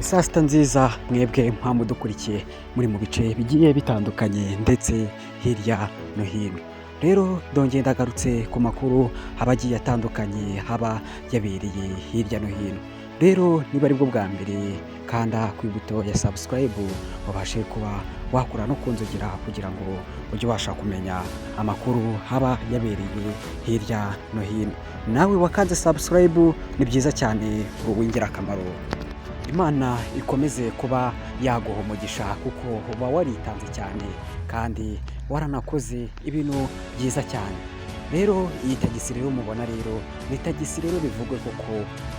Saa sita nziza mwebwe mudukurikiye muri mu bice bigiye bitandukanye ndetse hirya no hino. Rero ndongeye ndagarutse ku makuru aba agiye atandukanye haba yabereye hirya no hino. Rero niba aribwo bwa mbere, kanda ku ibuto ya subscribe, ubashe kuba wakora no kunzogera kugira ngo ujye ubasha kumenya amakuru haba yabereye hirya no hino. Nawe wakanze subscribe, ni byiza cyane, uri uw'ingirakamaro. Imana ikomeze kuba yaguha umugisha kuko uba waritanze cyane kandi waranakoze ibintu byiza cyane. Rero iyi tagisi rero mubona rero ni tagisi rero bivugwe koko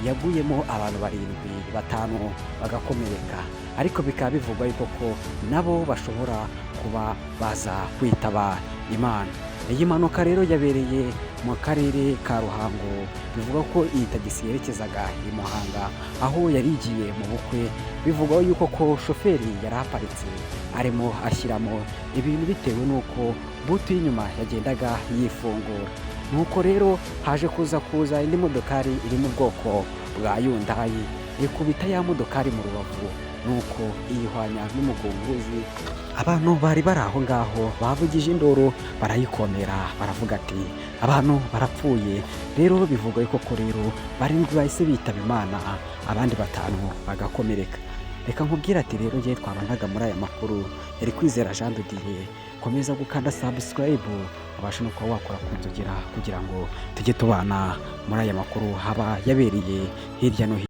yaguyemo abantu barindwi, batanu bagakomereka, ariko bikaba bivugwa yuko ko nabo bashobora kuba baza kwitaba Imana. Iyi mpanuka rero yabereye mu karere ka Ruhango. Bivugwa ko iyi tagisi yerekezaga i Muhanga aho yari igiye mu bukwe. Bivugwa yuko ko shoferi yari aparitse arimo ashyiramo ibintu bitewe n'uko butu y'inyuma yagendaga yifungura. Nuko rero haje kuza indi modokari iri mu bwoko bwa Hyundai, ikubita ya modokari mu rubavu, nuko iyihwanya n'umugunguzi. Abantu bari bari aho ngaho bavugije induru, barayikomera, baravuga ati: "Abantu barapfuye." Rero bivugwa yuko ko rero barindwi bahise bitaba Imana, abandi batanu bagakomereka. Reka nkubwire ati rero ngewe twabanaga muri aya makuru yari Kwizera Jean de Dieu. Komeza gukanda subscribe, ubashe no kuba wakora ku nzogera kugira ngo tujye tubana muri aya makuru haba yabereye hirya no hino.